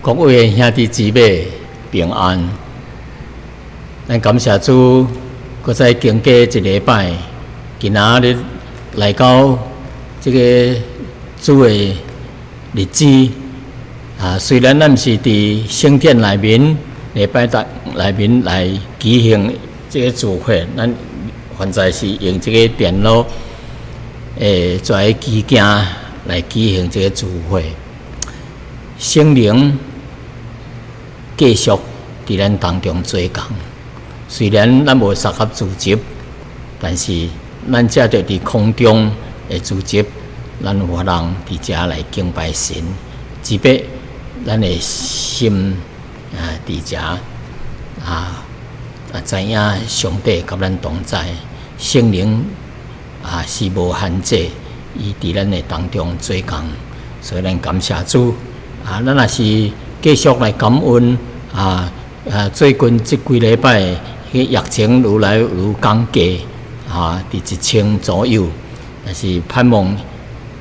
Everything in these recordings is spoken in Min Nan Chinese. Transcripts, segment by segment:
各位兄弟姊妹平安，咱感謝主，閣再經過一禮拜，今仔日來到這個主的日子啊。雖然咱毋是佇聖殿內面禮拜堂內面來舉行這個聚會，咱現在是用這個電腦作為機件來舉行這個聚會。聖靈繼續佇咱當中做工，雖然咱無相合聚集，但是咱藉著佇空中的聚集，咱有法通佇遮來敬拜神，特別咱的心啊佇遮啊，知影上帝佮咱同在，聖靈啊是無限制，伊佇咱的當中做工，所以咱感謝主啊！咱若是繼續來感恩啊！啊，最近這幾禮拜，彼疫情愈來愈降低，啊，佇1000左右，但是盼望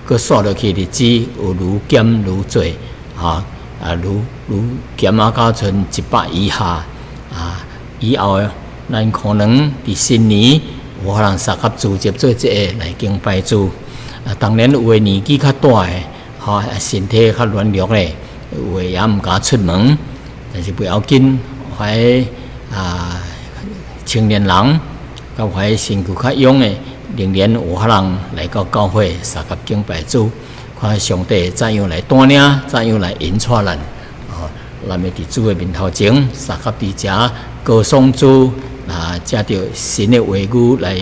閣紲落去日子有愈減愈濟，啊啊，愈愈減啊到賰100以下，啊，以後咱可能佇新年有可能相合聚集做這個來敬拜主。啊，當然有的年紀較大的，吼，身體較軟弱的，有的也毋敢出門，但是不要緊，懷啊青年人，佮懷身軀較勇的，仍然有可能來到教會相合敬拜主，看上帝怎樣來帶領，怎樣來引帶咱。哦，咱欲佇主的面頭前，相合佇遮歌頌主，啊，藉著神的話語來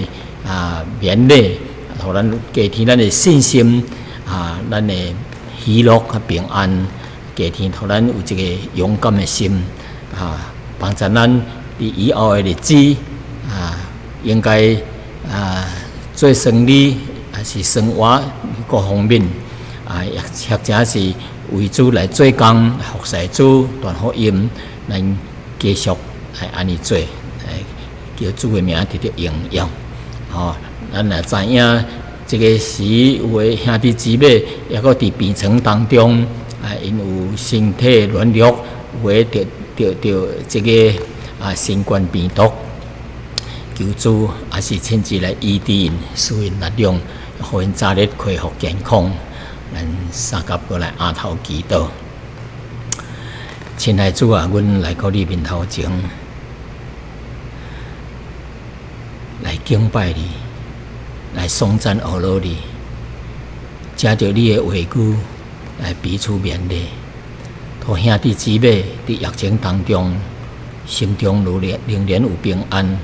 啊勉勵，予咱加添咱的信心，啊，咱的喜樂佮平安，加添予咱有一個勇敢的心，啊，幫助咱佇以後的日子，啊，應該啊做生理，還是生活各方面，啊，或者是為主來做工，服侍主，傳福音，咱繼續來按呢做，來叫主的名得著榮耀。吼，咱若知影這個時有的兄弟姊妹猶閣佇病床當中，啊，𪜶有身體軟弱，有的著著著這個啊新冠病毒，求主也是親自來醫治𪜶，賜𪜶力量，予𪜶早日恢復健康。咱三甲過來阿頭祈禱。親愛主啊，阮來到你面頭前，來敬拜你，來頌讚阿羅你，藉著你的話語來彼此勉勵，予兄弟姊妹佇疫情當中，心中仍然有平安，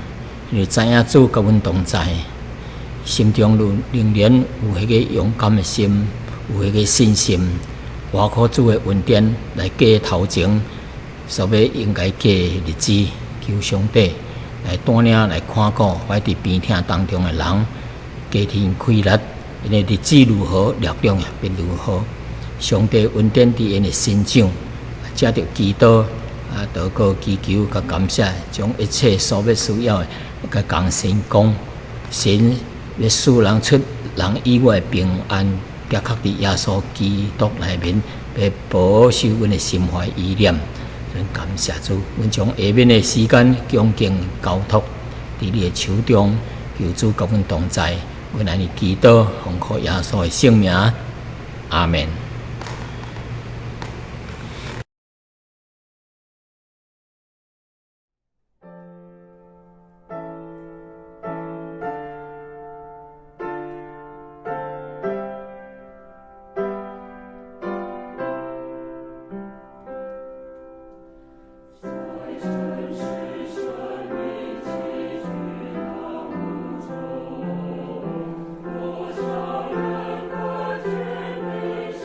因為知影主佮阮同在，心中仍然有彼個勇敢的心，有彼個信心，倚靠主的恩典來過頭前所欲應該過的日子，求上帝來帶領來看顧，懷佇病痛當中的人，加添氣力，𪜶的日子如何，力量也必如何。上帝恩典佇𪜶的身上，藉著祈禱啊，禱告、祈求佮感謝，將一切所欲需要的，佮共神講，神欲使人出人意外平安，的確佇耶穌基督內面，欲保守阮的心懷意念。阮感謝主，阮將下面的時間恭敬交託佇你的手中，求主佮阮同在。阮按呢祈禱，奉靠耶穌的聖名，阿門。在塵世生命崎嶇道路中，多少人過肩背受。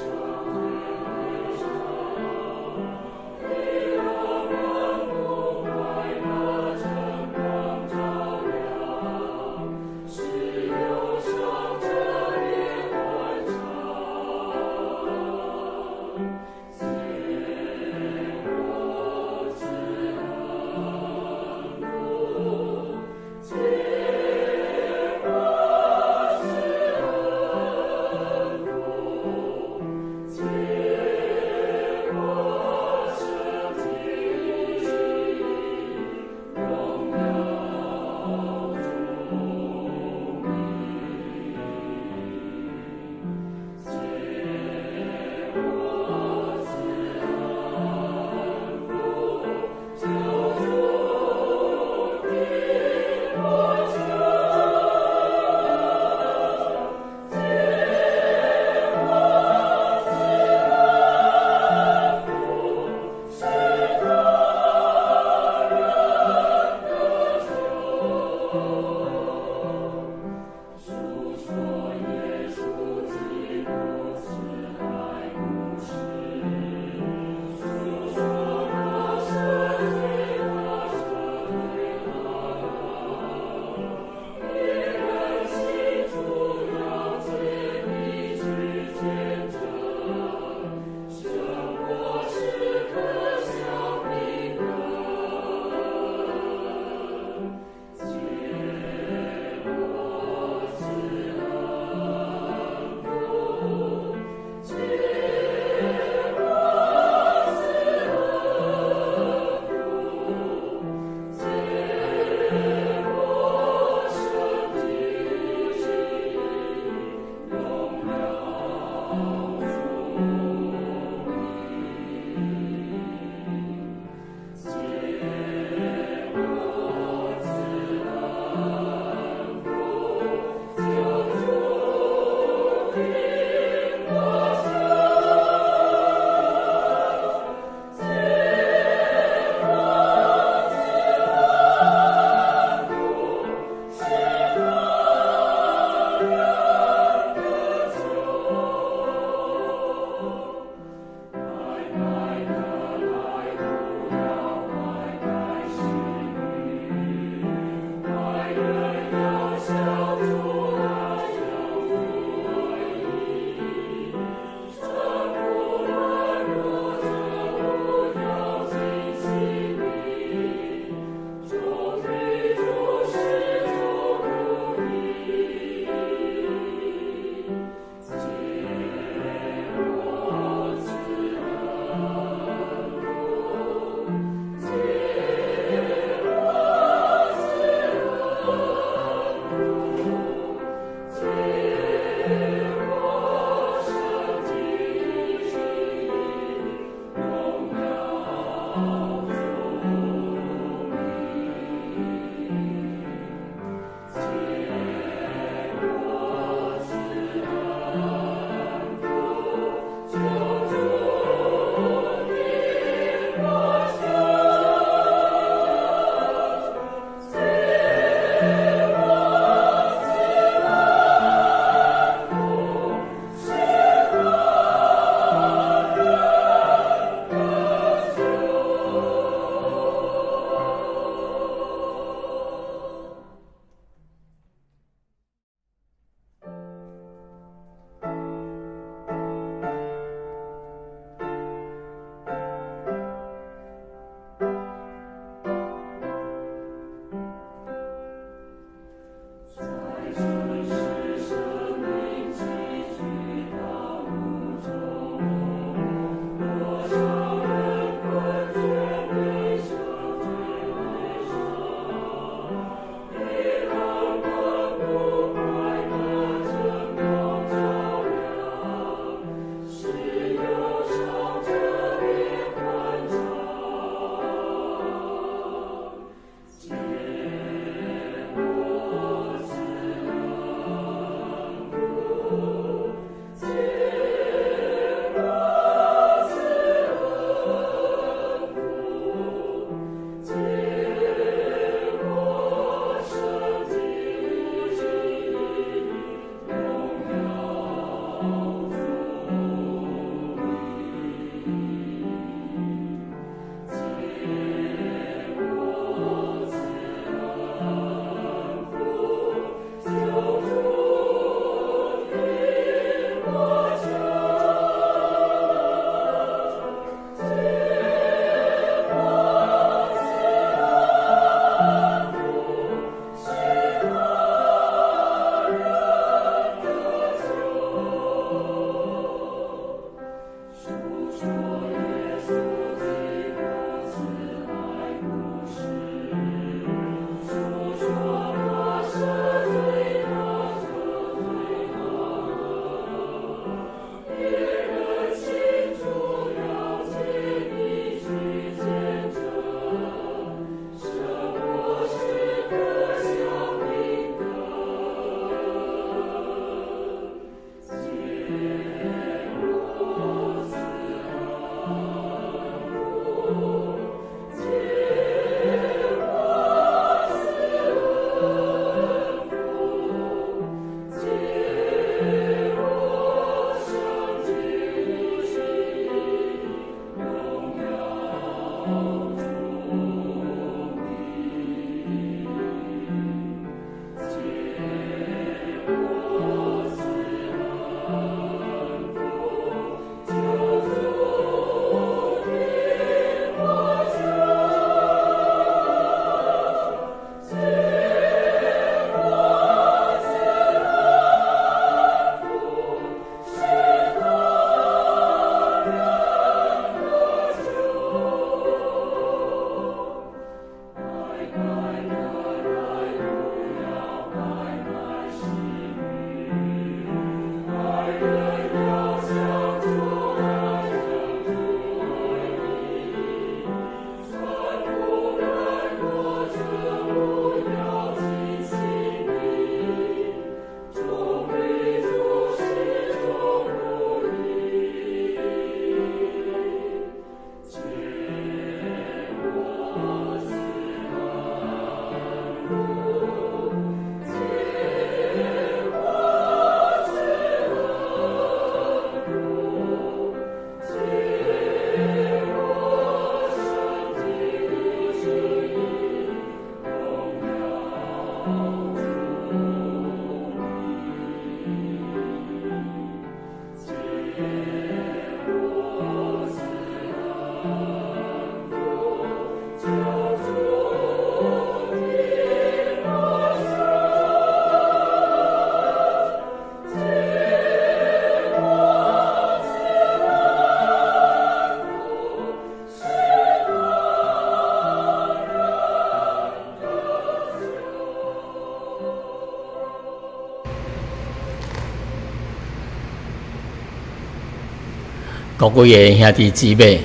各位的兄弟姊妹，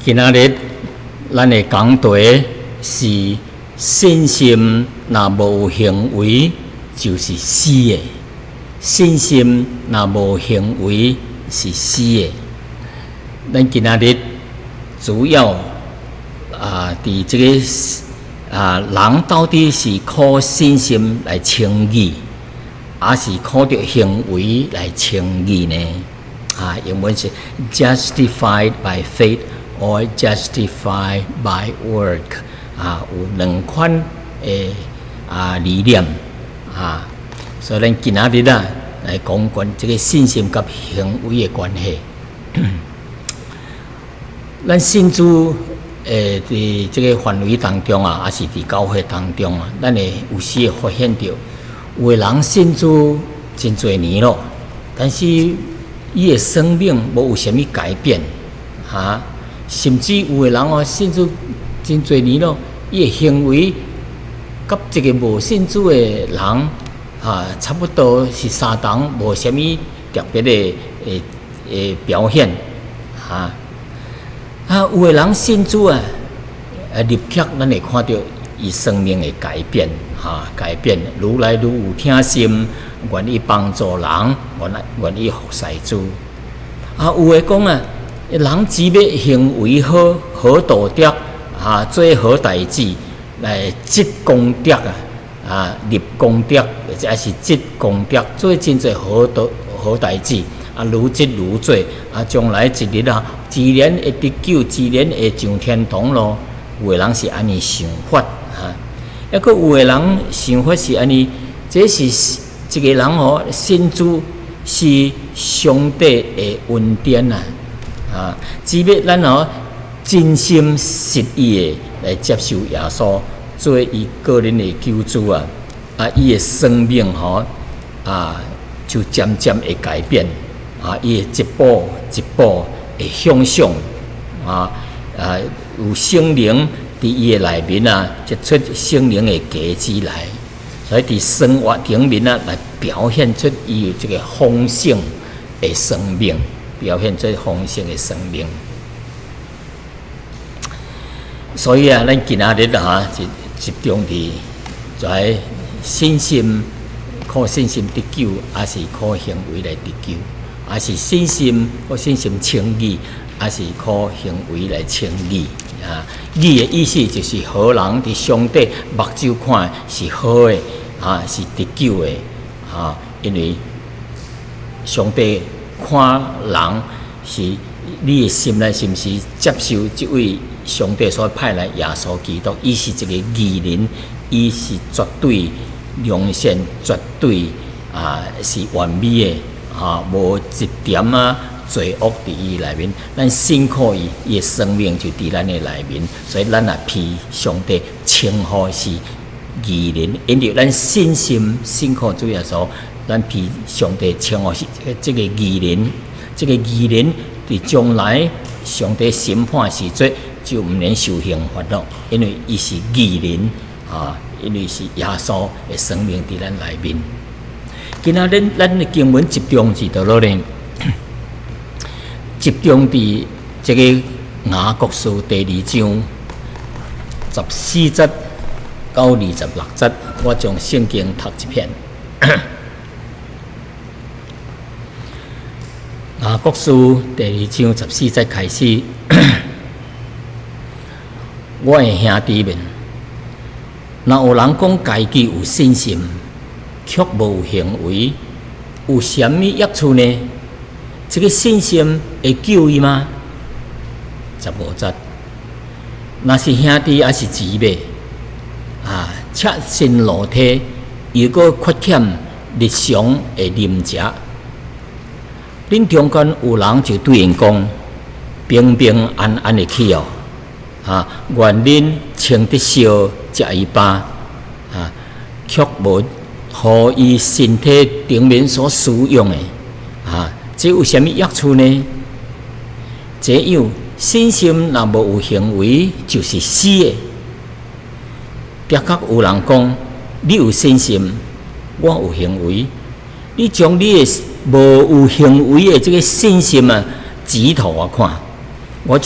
今仔日咱的講題是信心若無行為就是死的。信心若無行為是死的。咱今仔日主要啊，佇這个啊，人到底是靠信心來稱義，抑是靠著行為來稱義呢？啊，英文是 justified by faith or justified by work。啊，有兩款的啊理念啊，所以咱今仔日啊來講關這个信心佮行為的關係。咱信主佇這个範圍當中啊，抑是佇教會當中啊，咱會有時會發現著，有的人信主真濟年咯，但是伊的生命無有啥物改變，哈，甚至有的人哦，信主真濟年咯，伊的行為佮一个無信主的人，哈，差不多是相同，無啥物特別的表現，哈。啊，有的人信主啊，啊，立刻咱會看著伊生命的改變，哈，改變，愈來愈有疼心，願意幫助人，願意服侍主。啊，有的講啊，人只欲行為好，好道德，啊，做好代誌，來積功德啊，啊，立功德，或者是積功德，做真濟好道好代誌，啊，愈積愈做，啊，將來一日啊，自然會得救，自然會上天堂咯。有的人是按呢想法，哈，抑閣有的人想法是按呢，這是一个人哦，信主是上帝的恩典啊，啊，只欲咱哦真心實意的來接受耶穌做伊個人的救主啊，啊，伊的生命吼啊，就漸漸會改變啊，伊會一步一步會向上啊啊，有聖靈佇伊的內面啊，結出聖靈的果子來，所以佇生活頂面啊，來表現出伊有這个豐盛的生命，表現出豐盛的生命。所以啊，咱今仔日啊，集中佇在信心，靠信心得救，抑是靠行為來得救？抑是信心靠信心稱義，抑是靠行為來稱義？啊，義的意思就是予人佇上帝目睭看是好的，啊，是得救的，啊，因為上帝看人是你的心內是毋是接受這位上帝所派來耶穌基督？伊是一个義人，伊是絕對良善，絕對啊是完美的，啊，無一點仔罪惡佇伊內面。咱信靠伊，伊的生命就佇咱的內面，所以咱也被上帝稱呼是義人，因為咱信心信靠主耶穌，咱被上帝稱呼是這个義人。這个義人佇將來上帝審判時陣就毋免受刑罰咯，因為伊是義人啊，因為是耶穌的生命佇咱內面。今仔日咱的經文集中佇佗落呢？集中佇這个雅各書第二章十四節到26節，我將聖經讀一遍。雅各書第二章十四節開始，我的兄弟們，若有人講家己有信心，卻無行為，有啥物益處呢？這个信心會救伊嗎？15節，若是兄弟抑是姊妹，啊，赤身露體，又閣缺欠日常的飲食，恁中間有人就對𪜶講：平平安安的去哦，啊，願恁穿得燒，食伊飽，啊，卻無予伊身體頂面所需用的，啊，這有啥物益處呢？這樣信心若無有行為，就是死的。的確有人講：你有信心，我有行為。你將你的無有行為的這个信心啊，指予我看，我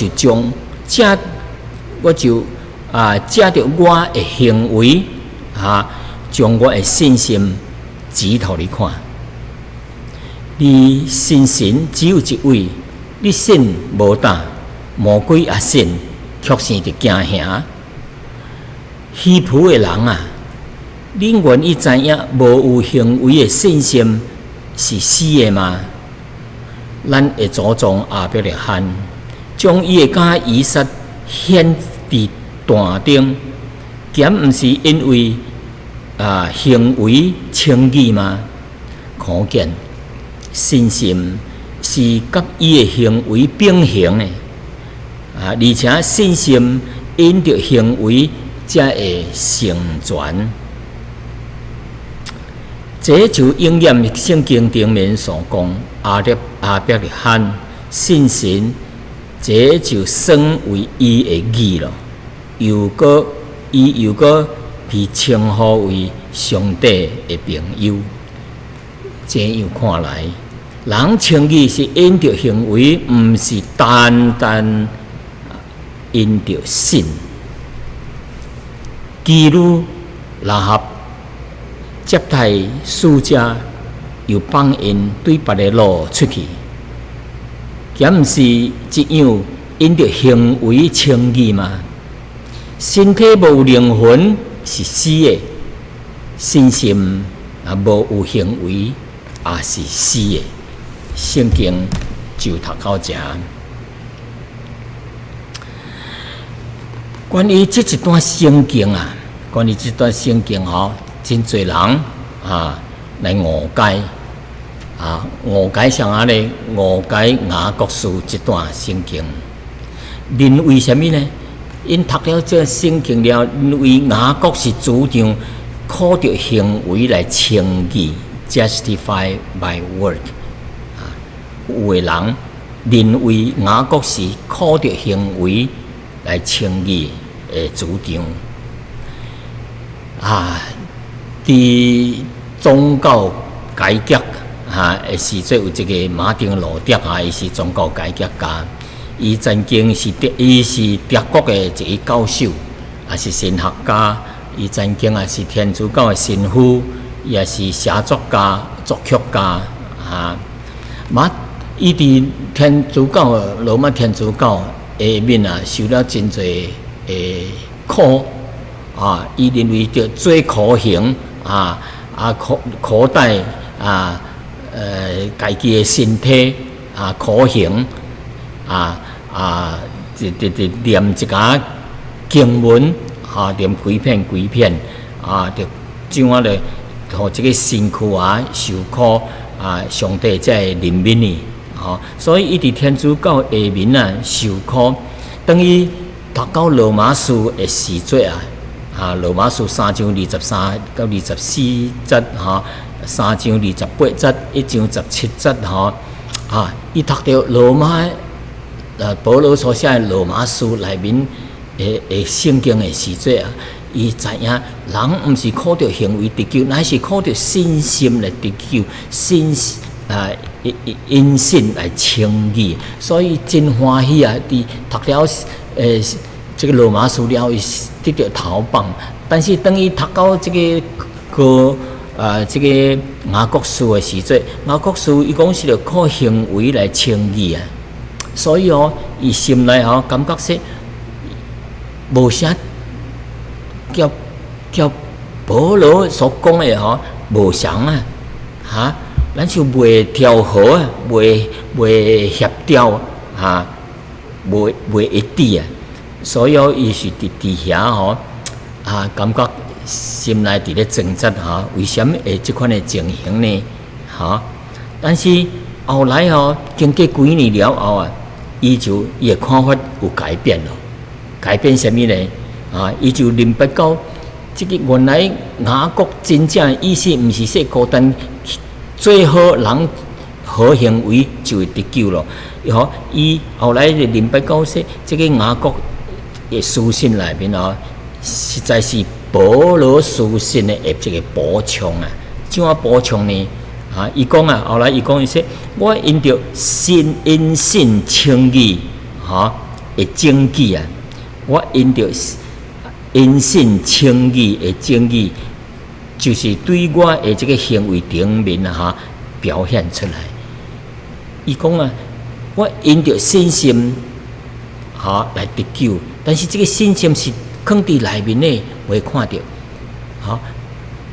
就啊，藉著我的行為啊，將我的信心指予你看。你信神只有一位，你信無膽，魔鬼也信，卻生佇驚嚇。虛浮的人啊，恁願意知影無有行為的信心是死的嗎？咱的祖宗亞伯拉罕將伊的囝以撒獻佇壇頂，敢毋是因為啊行為稱義嗎？可見信心是佮伊的行為並行的啊，而且信心因著行為才會成全。這就應驗聖經頂面所講，亞伯拉罕信神，這就算為伊的義咯。又閣伊又閣被稱呼為上帝的朋友。這樣看來，人稱義是因著行為，毋是單單因著信。妓女喇合接待使者，又放𪜶對別个路出去，敢毋是一樣因著行為稱義嗎？身體無靈魂是死的，信心啊無有行為也是死的。聖經就讀到這。關於這一段聖經啊，關於這段聖經吼，真濟人啊來誤解啊，誤解啥仔呢？誤解雅各書這段聖經，認為啥物呢？𪜶讀了這聖經了，認為雅各是主張靠著行為來稱義，justify by work 啊，有的人認為雅各是靠著行為來稱義的主張。啊，佇宗教改革啊的時陣，有一個馬丁路德啊，伊是宗教改革家，伊是德國的一個教授，也是神學家，伊曾經也是天主教的神父，伊也是寫作家、作曲家啊。伊佇天主教、羅馬天主教下面啊，受了真濟的苦啊！伊認為著做苦行啊啊苦苦待啊，家己的身體啊苦行啊啊，直直直念一寡經文啊，念幾篇幾篇啊，就這樣咧，予這個身軀啊受苦啊，上帝才會憐憫伊。吼，所以伊佇天主教下面啊受苦。當伊讀到羅馬書的時陣啊，啊，羅馬書3章23到24節，吼，3章28節，1章17節，吼，啊，伊讀著羅馬，保羅所寫的羅馬書內面的聖經的時陣啊，伊知影人毋是靠著行為得救，乃是靠著信心來得救，信啊，因信來稱義，所以真歡喜啊！佇讀了這個羅馬書了後，伊得著頭放。但是當伊讀到這個個啊，這個雅各書的時陣，雅各書伊講是著靠行為來稱義啊，所以哦，伊心內吼感覺說無啥佮佮保羅所講的吼無相啊，哈。咱就袂調和啊，袂協調啊，袂一致啊，所以伊是佇遐吼啊，感覺心內佇咧掙扎吼，為啥物會這款的情形呢？吼，但是後來吼，經過幾年了後啊，伊就伊的看法有改變咯。改變啥物呢？啊，伊就明白到這個原來雅各真正的意思，毋是說孤單做好人好行為就會得救咯。吼，伊後來就明白到說，這個雅各的書信內面哦，實在是保羅書信的這個補充啊。怎樣補充呢？啊，伊講啊，後來伊講伊說，我因著信因信稱義，吼的證據啊，我因著因信稱義的證據，就是對我的這個行為頂面啊，哈表現出來。伊講啊，我因著信心，哈來得救，但是這個信心是囥佇內面的，袂看著。吼，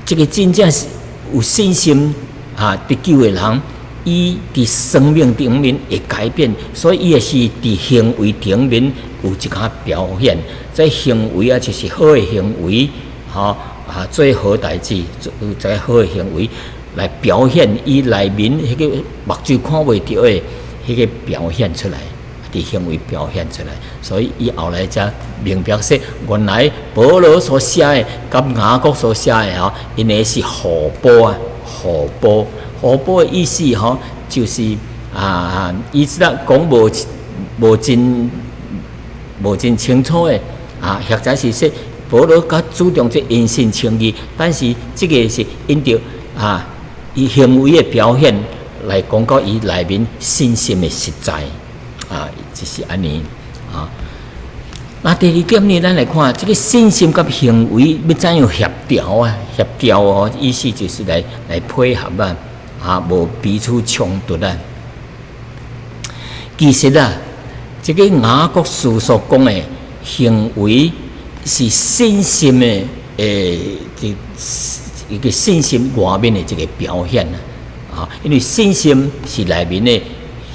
這個真正是有信心啊得救的人，伊佇生命頂面會改變，所以伊也是佇行為頂面有一寡表現。這行為啊，就是好的行為，吼啊，做好代誌，做這個好的行為來表現伊內面彼個目睭看袂著的彼個表現出來，佇行為表現出來。所以伊後來才明白說，原來保羅所寫的佮雅各所寫的吼，𪜶的是互補啊，互補，互補的意思吼，就是啊，伊這個講無真清楚的啊，或者是說保羅較注重這因信稱義，但是這個是因著啊，伊行為的表現來講到伊內面信心的實在啊，就是按呢啊。那第二點呢，咱來看這個信心佮行為欲怎樣協調啊？協調哦，意思就是來配合啊，啊，無彼此衝突啊。其實啊，這個雅各書所講的行為是信心的這一個信心外面的這個表現啊。啊，因為信心是內面的，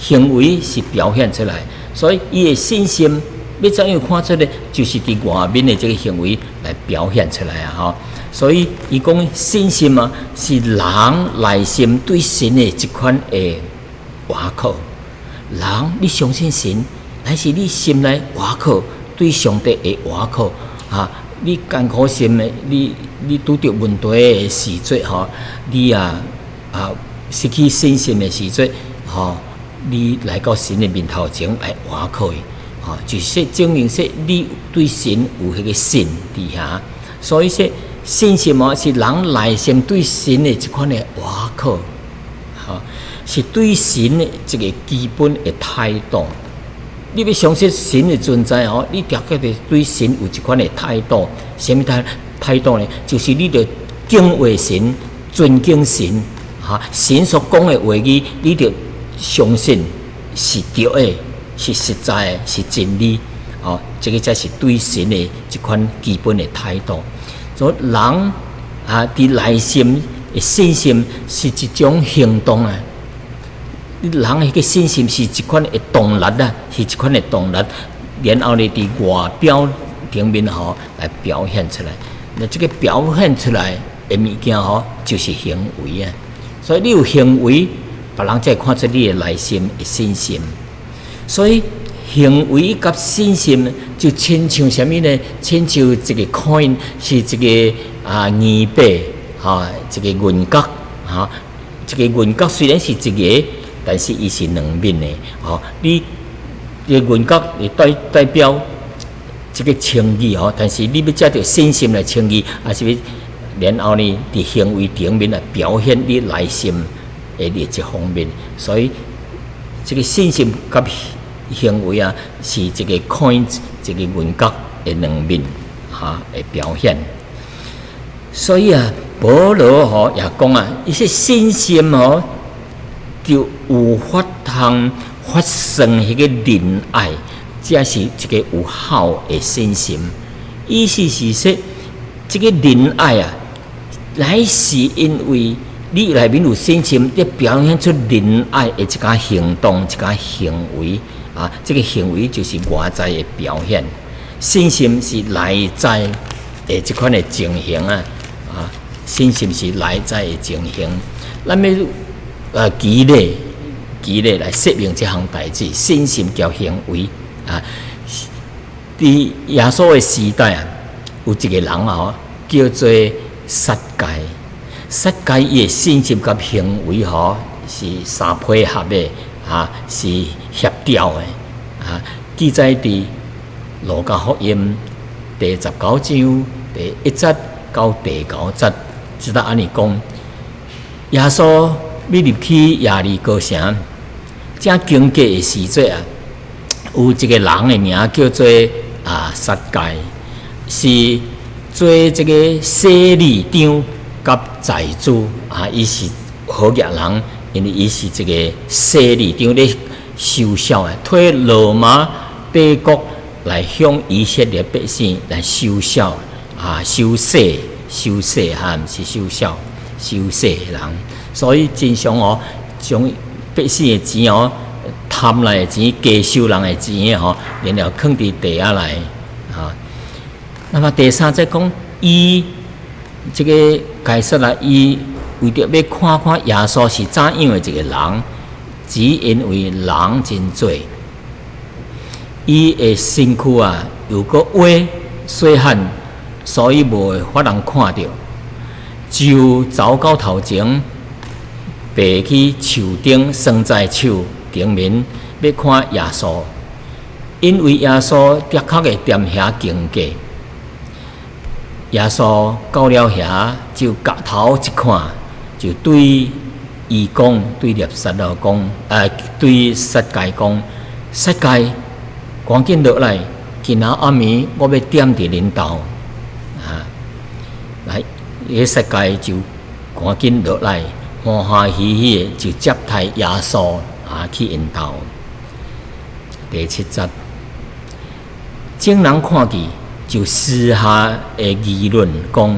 行為是表現出來，所以伊的信心欲怎樣看出來，就是佇外面的這個行為來表現出來啊！吼，所以伊講信心啊，是人內心對神的一款的倚靠。人你相信神，還是你心內倚靠對上帝的倚靠啊？你艱苦心的，你拄著問題的時陣吼，你啊失去信心的時陣吼，你來到神的面頭前來倚靠伊，吼，就是說證明說你對神有彼個信佇遐。所以說信心哦，是人內心對神的一款的倚靠，吼，是對神的一個基本的態度。你欲相信神的存在哦，你著愛對神有一款的態度。啥物態度呢？就是你著敬畏神、尊敬神，哈，神所講的話語，你著相信是對的，是實在的，是真理。哦，這个才是對神的一款基本的態度。所以人啊，佇內心的信心是一種行動啊。你人彼个信心是一款的動力啊，是一款的動力，然後呢，佇外表頂面吼來表現出來。那這个表現出來的物件吼，就是行為啊。所以你有行為，別人才會看出你的內心的信心。所以行為佮信心就親像啥物呢？親像一個 coin 是一個啊硬幣，吼，一個銀角，吼，一個銀角雖然是一個，但是伊是兩面的，吼。你這個銀角會代表這個稱義吼，但是你欲藉著信心來稱義，抑是欲然後呢，佇行為頂面來表現你內心的一方面。所以這個信心佮行為啊，是一個 coin 一個銀角的兩面，哈的表現。所以啊，保羅吼也講啊，伊說信心吼就有法通發生彼個仁愛，這是一個有效的信心。意思是說，這個仁愛啊，乃是因為你內面有信心，你表現出仁愛的一個行動，一個行為啊，這個行為就是外在的表現。信心是內在的這款的情形啊，啊，信心是內在的情形。咱欲舉例舉例來說明這項代誌，信心佮行為啊。佇耶穌的時代啊，有一個人啊，叫做撒該。撒該伊的信心佮行為吼是相配合的，啊，是協調的，啊。記載佇路加福音第19章第1節到第9節，這搭按呢講，耶穌欲入去耶利哥城，正經過的時陣啊，有一個人的名叫做啊撒該，是做這個稅吏長佮財主啊，伊是好額人，因為伊是這個稅吏長咧收稅的，替羅馬帝國來向以色列百姓來收稅啊，收稅、收稅哈，毋是收稅、收稅的人，所以經常哦，將百姓的錢哦，貪來的錢、加收人的錢吼，然後囥佇袋仔內啊。那麼第三節講，伊這個該撒啊，伊為著欲看看耶穌是怎樣的一個人，只因為人真濟，伊的身軀啊又閣矮細漢，所以無法人看著，就走到頭前，爬去樹頂，桑棑樹頂面，欲看耶穌，因為耶穌的確會踮遐經過。耶穌到了遐，就𠢕頭一看，就對伊講，對拿撒勒講，對撒該講，撒該，趕緊落來，今仔暗暝我欲踮佇恁兜，啊，來，彼撒該就趕緊落來，歡歡喜喜的就接待耶穌啊去𪜶兜。第7節，眾人看見，就私下的議論講，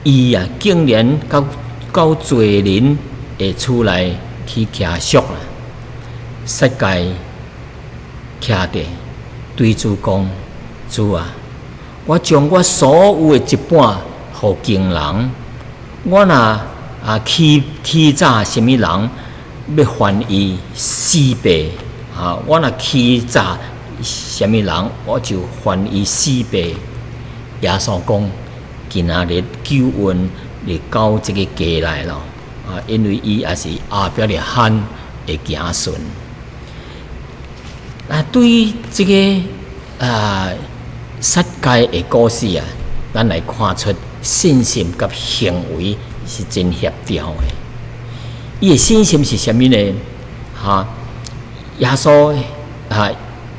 伊啊竟然到罪人的厝內去徛宿啦。撒該徛著對主講：主啊，我將我所有的一半予窮人，我若啊欺詐啥物人，欲還伊四倍啊！我若欺詐啥物人，我就還伊四倍。耶穌講：今仔日救恩就到這個家來咯啊！因為伊也是亞伯拉罕的子孫。啊，對於這个撒該的故事啊，咱來看出信心佮行為是真協調的。伊的信心是啥物呢？哈，耶穌啊，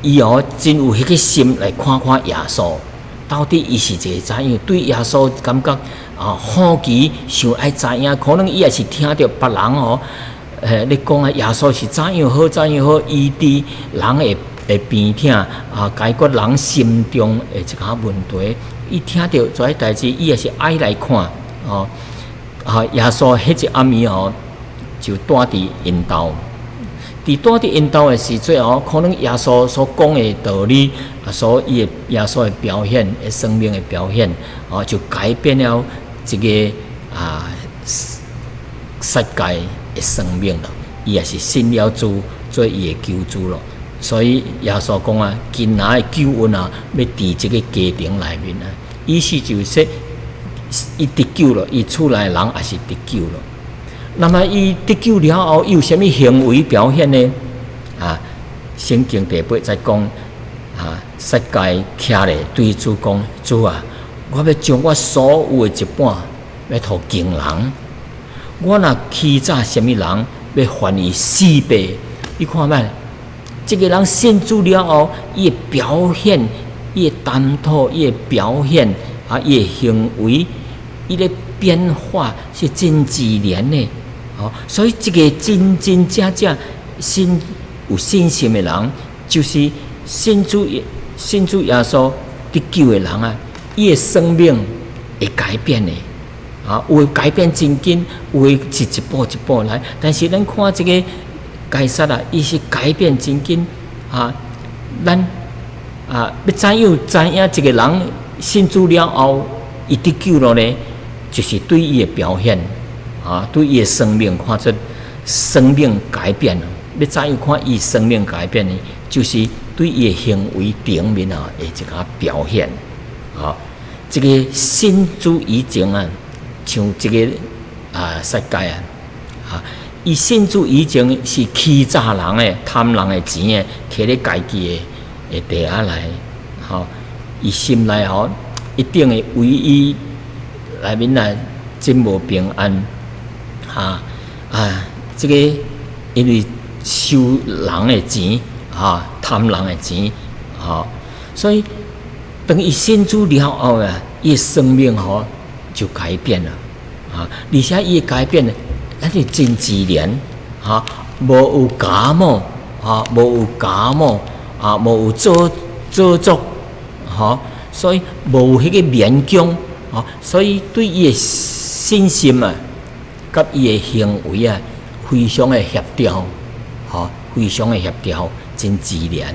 伊哦真有彼个心來看看耶穌，到底伊是一個怎樣？對耶穌感覺啊好奇，想愛知影，可能伊也是聽著別人哦，咧講啊，耶穌是怎樣好，怎樣好，醫治人的病痛啊，解決人心中的一寡問題。伊聽著這个代誌，伊也是愛來看哦。啊，耶穌彼一暗暝哦，就蹛佇𪜶兜。佇蹛佇𪜶兜的時陣哦，可能耶穌所講的道理，啊，所伊的耶穌的表現，的生命的表現，哦，就改變了這个撒該的生命了。伊也是信了主做伊的救主咯。所以耶穌講啊，今仔的救恩啊，欲佇這个家庭內面啊，意思就是說，伊得救了，伊厝內人也是得救了。那麼伊得救了後，伊有啥物行為表現呢？啊，聖經第八節講，啊，撒該徛咧對主講：主啊，我欲將我所有的一半欲予窮人。我若欺詐啥物人，欲還伊四倍。你看覓？這个人信主了後，伊的表現，伊的談吐，伊的表現，啊，伊的行為，伊的變化是真自然的。哦，所以這个真真正正信有信心的人，就是信主耶穌得救的人啊，伊的生命會改變的，啊，有的改變真緊，有的是一步一步來。但是咱看這个該撒啊，伊是改變真緊啊。咱啊，欲怎樣知影一个人信主了後，伊得救了呢？就是對伊的表現。啊，對伊的生命看出生命改變了。欲怎樣看伊生命改變呢？就是對伊的行為頂面啊，的一个表現。啊，這个信主以前啊，像這个撒該啊，啊，伊信主以前是欺詐人的、貪人的錢的，摕咧家己的袋仔內，吼，伊心內吼一定會為伊內面啊真無平安。啊啊！這个因為收人的錢，啊，貪人的錢，啊，所以當伊信主了後啊，伊的生命吼就改變了，啊，而且伊的改變呢，咱是真自然，哈，無有假冒，啊，無有假冒，啊，無有做作，吼，所以無有彼个勉強，啊，所以對伊的信心啊，佮伊的行為啊，非常的協調，吼，非常的協調，真自然。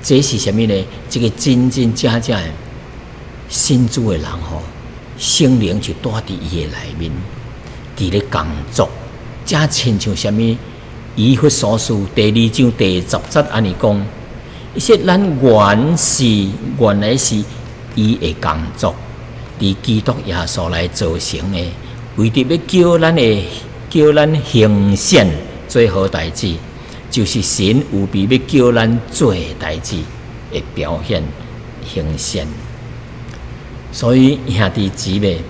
這是啥物呢？這个真真正正的信主的人吼，聖靈就蹛佇伊的內面，佇咧工作。這親像啥物？以弗所書第二章第十節按呢講，伊說咱原來是伊的工作，佇基督耶穌內造成的。為著欲叫咱行善做好代誌，就是神預備欲叫咱做代誌的表現行善。所以兄弟姊妹，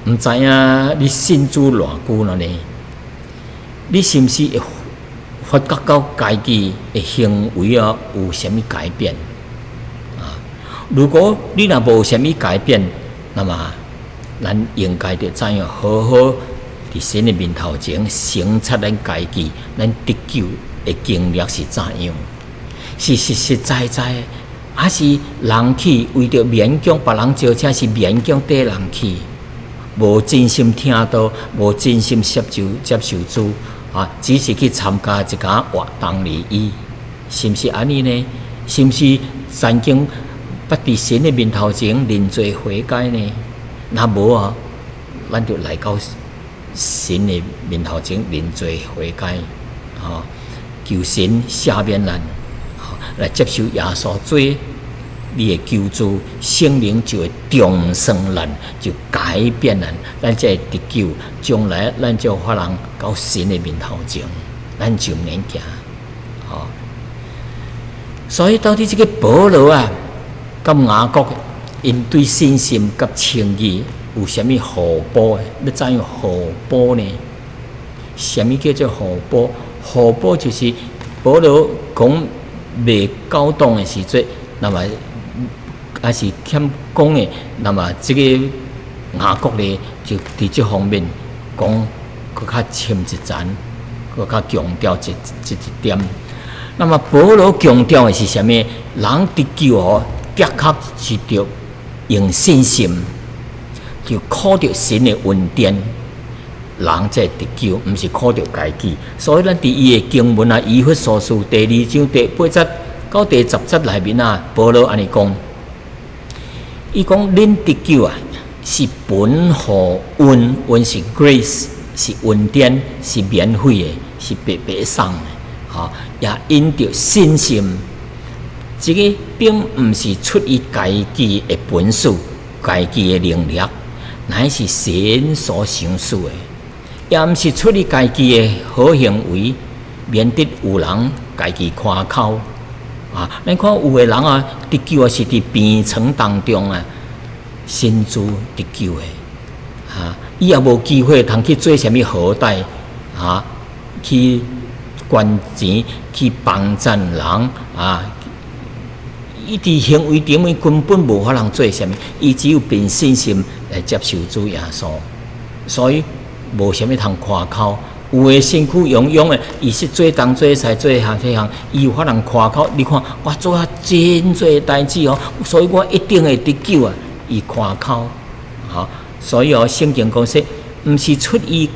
毋知影你信主偌久了呢？你是毋是會發覺到家己的行為啊有啥物改變？啊，如果你若無啥物改變，那麼咱應該著怎樣好好佇神的面頭前省察咱家己，咱得救的經歷是怎樣？是實實在在，還是人去為著勉強別人招請，是勉強綴人去，無真心聽道，無真心接受主啊，只是去參加一個活動而已，是毋是按呢呢？是毋是曾經捌佇神的面頭前認罪悔改呢？若無啊，咱就來到神的面頭前認罪悔改，啊，求神赦免咱，來接受耶穌做你的救主，聖靈就會重生咱，就改變咱，咱才會得救。將來咱就有法通到神的面頭前，咱就毋免驚，吼。所以到底這个保羅啊，佮雅各𪜶對信心佮稱義有啥物互補？欲怎樣互補呢？啥物叫做互補？互補就是保羅講袂夠當的時陣，那麼還是欠講的，那麼這个雅各呢，就佇這方面講閣較深一層，閣較強調這一點。那麼保羅強調的是啥物？人得救哦，的確是著用信心，就靠著神的恩典，人才得救，毋是靠著家己。所以咱佇伊的經文啊，以弗所書第二章第八節到第十節內面啊，保羅按呢講，伊講恁得救啊，是本乎恩，恩是 grace，是恩典，是免費的，是白白送的。吼，也因著信心，這个並毋是出於家己的本事、家己的能力，乃是神所賞賜的，也毋是出於家己的好行為，免得有人家己誇口。啊，咱看有的人啊，得救啊是佇病床當中啊，信主得救的，啊，伊也無機會通去做啥物好代，啊，去捐錢去幫贊人啊！伊佇行為頂面根本無法通做啥物，伊只有憑信心來接受主耶穌，所以無啥物通誇口。有的身軀勇勇的，伊是做東做西做項這項，伊有法通誇口。你看我做啊真濟代誌哦，所以我一定會得救啊！伊誇口，吼，所以哦，聖經講說，毋是出於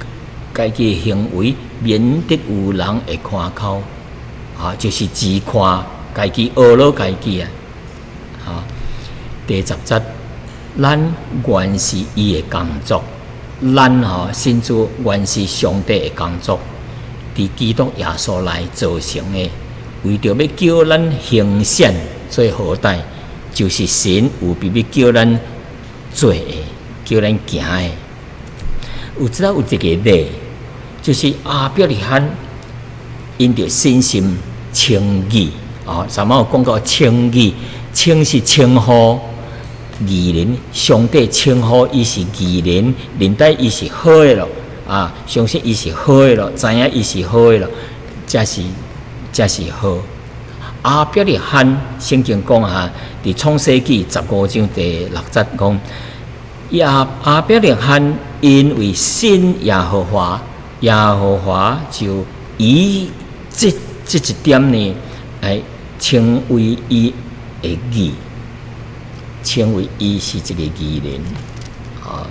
家己的行為，免得有人會誇口，啊，就是自誇家己，呵咾家己啊！啊，第十節，咱原是伊的工作，咱吼信主原是上帝的工作，佇基督耶穌內造成的，為著欲叫咱行善做好代，就是神預備欲叫咱做的，叫咱行的。有這有一个例，就是亞伯拉罕因著信心稱義啊，上擺有講到稱義，稱是稱呼義人，上帝稱呼伊是義人，認得伊是好的咯，啊，相信伊是好的咯，知影伊是好的咯，才是好。亞伯拉罕聖經講啊，佇創世紀15章第六節講，亞伯拉罕因為信耶和華，耶和華就以這一點呢，來稱為伊的義，稱為伊是一个義人。啊，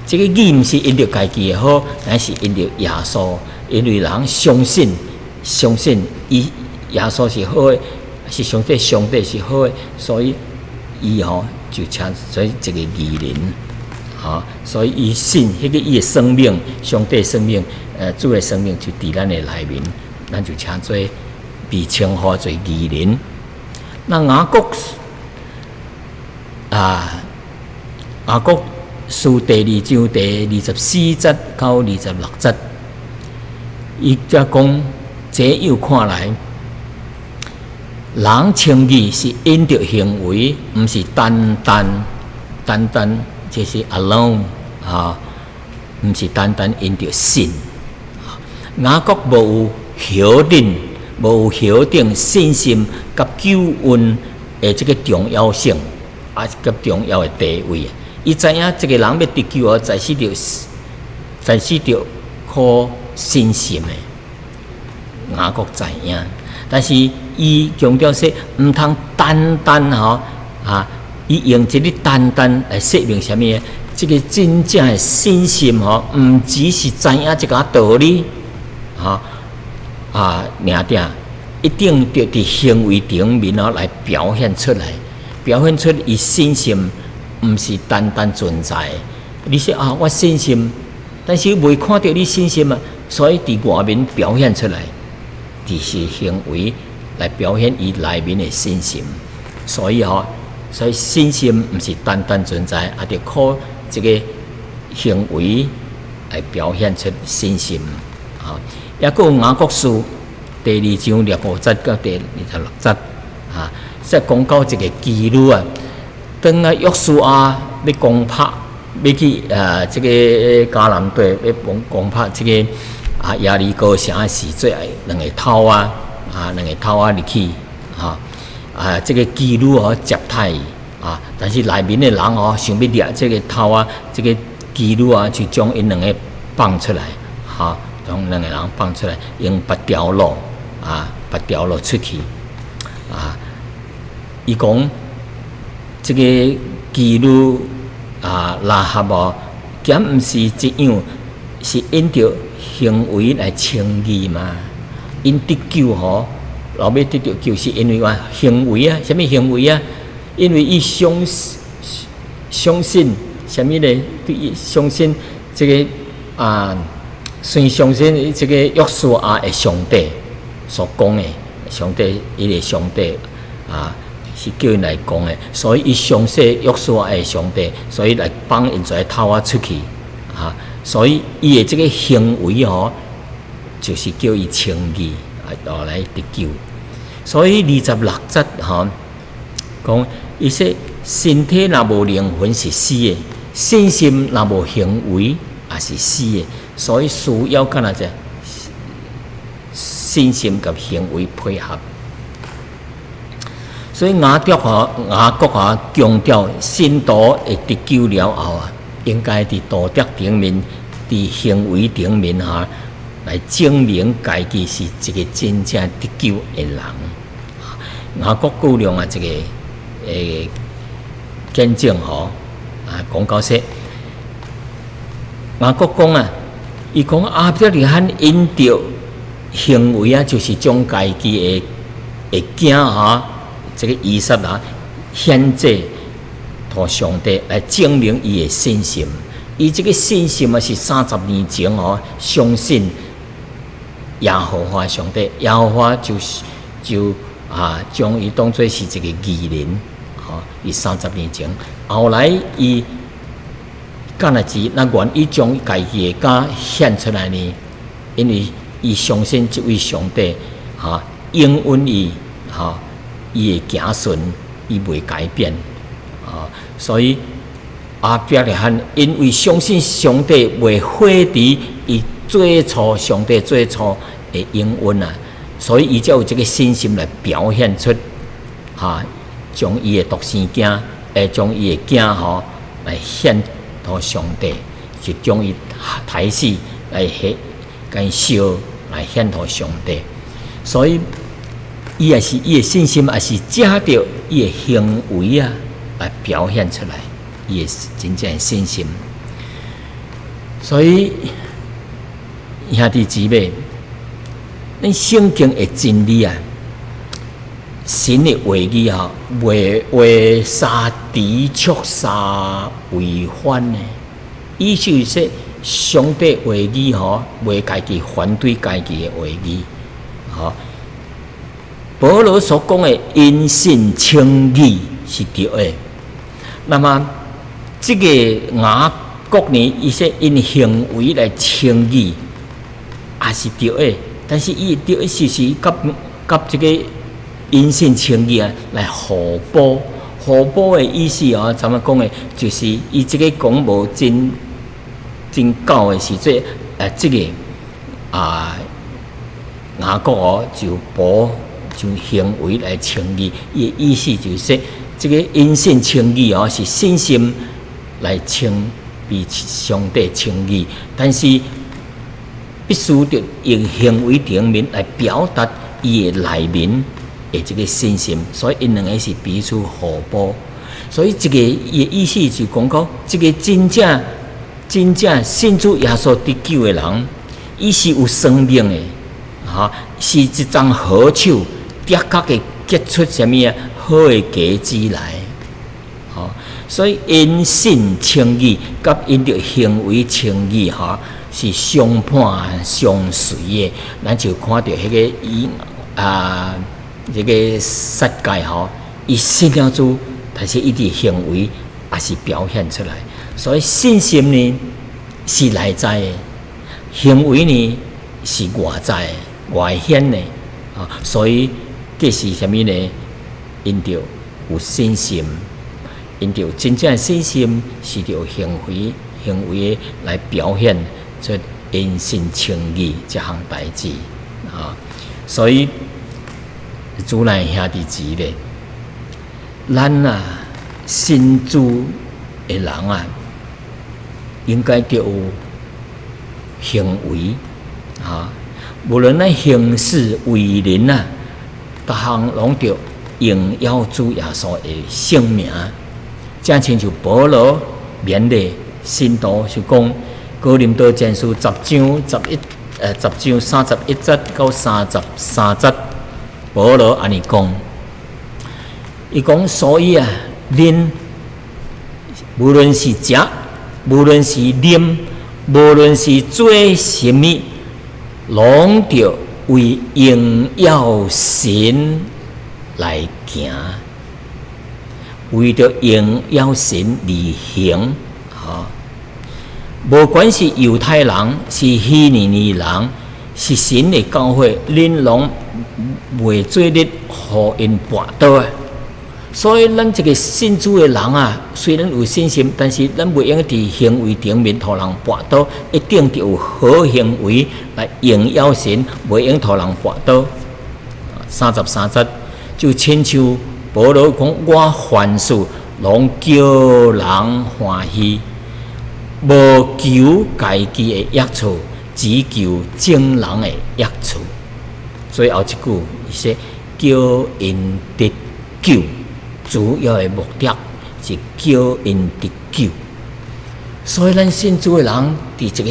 這个義毋是因著家己的好，乃是因著耶穌，因為人相信，相信伊耶穌是好的，是上帝，上帝是好的，所以伊吼就稱做一个義人。啊，所以伊信彼个伊的生命，上帝生命，主的生命就佇咱的內面，咱就稱做被稱呼做義人。那雅各啊，雅各書第二章第24節到26節，伊則講，這樣看來，人稱義是因著行為，毋是單單單單。就是 alone 啊，毋是單單因著信。雅各無否認，無否定信心佮救恩的這个重要性，啊，佮重要的地位。伊知影這个人欲得救啊，在死著靠信心的。雅各知影，但是伊強調說，毋通單單吼啊。伊用這个單單來說明啥物？這个真正的信心吼，毋只是知影這个道理，吼啊，爾爾，一定著佇行為頂面哦來表現出來，表現出伊信心毋是單單存在。你說啊，我信心，但是未看著你信心啊，所以佇外面表現出來，就是行為來表現伊內面的信心。所以吼，所以信心毋是單單存在，也著靠這个行為來表現出信心。啊，抑閣有雅各書第二章25節到第26節，啊，這講到一個妓女啊，當啊約書亞欲攻拍，欲去這個迦南地，欲攻拍這個耶利哥城的時陣，兩个頭仔啊，兩个頭仔入去，哈啊，這個妓女哦接待伊啊，但是內面的人哦想欲掠這个頭仔，這个妓女啊就將𪜶兩个放出來，哈，將兩个人放出來，用別條路啊，別條路出去啊。伊講這个妓女啊，喇合哦，敢毋是這樣，是因著行為來稱義嗎？𪜶得救吼，後尾得著救是因為話行為啊，啥物行為啊？因為伊相信啥物呢？對伊相信這个啊，算相信這个約書亞的上帝所講的，上帝伊个上帝啊，是叫𪜶來講的，所以伊相信約書亞的上帝，所以來放𪜶這个頭仔出去啊，所以伊的這个行為吼，就是叫伊稱義啊，來得救。所以26節吼講，伊說身體若無靈魂是死的，信心若無行為也是死的。所以需要干焦這信心佮行為配合。所以雅各吼，雅各啊強調信徒會得救了後啊，應該佇道德頂面、佇行為頂面哈，來證明家己是一个真正得救的人。雅各舉另外一个見證吼，啊講到說，雅各講啊，伊講亞伯拉罕因著行為啊，就是將家己的囝哈，這个以撒啊，獻祭予上帝來證明伊的信心。伊這个信心啊，是30年前哦，相信耶和華上帝，耶和華就是就啊，將伊當做是一个義人，吼。伊三十年前，後來伊敢若是那願意將家己的囝獻出來呢？因為伊相信這位上帝，哈，應允伊，哈。伊的子孫，伊袂改變，啊，所以亞伯拉罕因為相信上帝袂廢除伊最初上帝最初的應允啊，所以伊才有這个信心來表現出，哈，將伊的獨生囝，將伊的囝吼來獻予上帝，就將伊刣死來獻，共伊燒來獻予上帝，所以。伊也是伊的信心，也是藉著伊的行為啊，來表現出來，伊的真正的信心。所以兄弟姊妹，咱聖經的真理啊，神的話語啊，袂話相抵觸、相違反的。意思是說，上帝話語吼，袂家己反對家己的話語，吼。保羅所講的因信稱義是對的。那麼，這个雅各呢，伊說因行為來稱義，也是對的。但是伊對的是佮這个因信稱義啊來互補。互補的意思啊，怎麼講的？就是伊這个講無真真夠的時陣，這个啊雅各哦就補。就行為來稱義，伊的意思就是說，這个因信稱義哦，是信心來稱被上帝稱義，但是必須得用行為頂面來表達伊的內面的這个信心，所以𪜶兩个是彼此互補。所以這个伊的意思就講講，這个真正真正信主耶穌得救的人，伊是有生命的，哈，是一叢好樹。的確會結出啥物啊好的果子來，吼！所以因信稱義，佮因著行為稱義，吼，是相伴相隨的。咱就看著彼个伊啊，這个撒該吼，伊信了主，但是伊佇行為也是表現出來。所以信心呢是內在的，行為呢是外在的、外顯的。啊，所以這是啥物呢？ 𪜶著有信心，𪜶著有真正的信心，是著行為行為來表現出因信稱義這項代誌啊。所以主內兄弟姊妹，咱啊信主的人啊，應該著有行為啊，無論咱行事為人啊，逐項攏著榮耀主耶穌的聖名。正親像保羅勉勵信徒是講，哥林多前書10章11，10章31節到33節，保羅按呢講，伊講所以啊，恁無論是食，無論是啉，無論是做啥物，攏著為榮耀神來行，為著榮耀神而行，吼！無管是猶太人，是希利尼人，是神的教會，恁攏袂做得予𪜶跋倒啊！所以，咱這個信主的人啊，雖然有信心，但是咱袂用佇行為頂面予人跋倒，一定著有好行為來榮耀神，袂用予人跋倒。33節就親像保羅講：我凡事攏叫人歡喜，無求家己的益處，只求眾人的益處。最後一句，伊說叫𪜶得救。主要的目的是叫𪜶得救，所以咱信主的人佇這個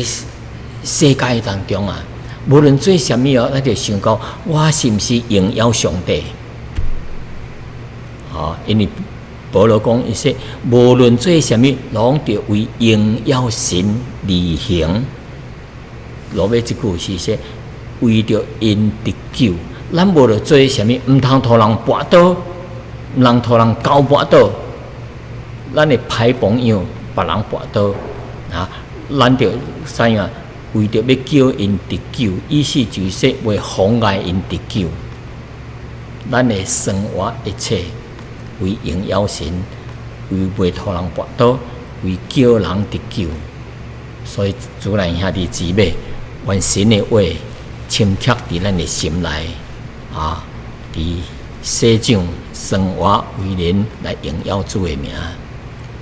世界當中啊，無論做啥物哦，咱就想講，我是毋是榮耀上帝？吼，因為保羅講，伊說無論做啥物，攏著為榮耀神而行。落尾這句是說，為著𪜶得救，咱無論做啥物，毋通予人跋倒。毋通予人𠢕跋倒，咱的歹榜樣，別人跋倒啊！咱著怎樣？為著欲叫𪜶得救，意思就是說，袂妨礙𪜶得救。咱的生活一切為榮耀神，為袂予人跋倒，為叫人得救。所以主內兄弟姊妹，願神的話深刻佇咱的心內啊，佇世上生活為人來榮耀主的名，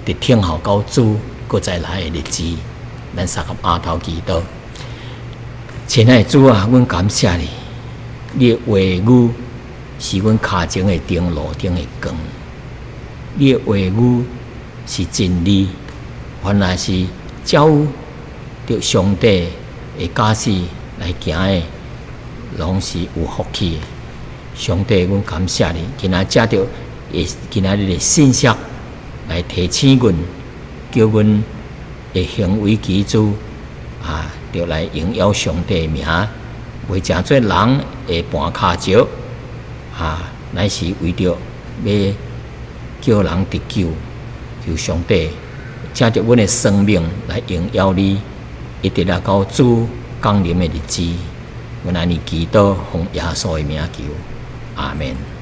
佇等候到主閣再來的日子，咱相佮阿頭祈禱。親愛的主啊，阮感謝你，你的話語是阮跤前的燈，路頂的光。你的話語是真理，原來是照著上帝的教示來行的，攏是有福氣的。上帝，阮感謝你，今仔藉著今仔日的信息來提醒阮，叫阮的行為舉止啊，著來榮耀上帝的名，袂成做人的絆跤石啊，乃是為著欲叫人得救，求上帝藉著阮的生命來榮耀你，一直來到主降臨的日子，阮按呢祈禱，奉耶穌的名求。阿們。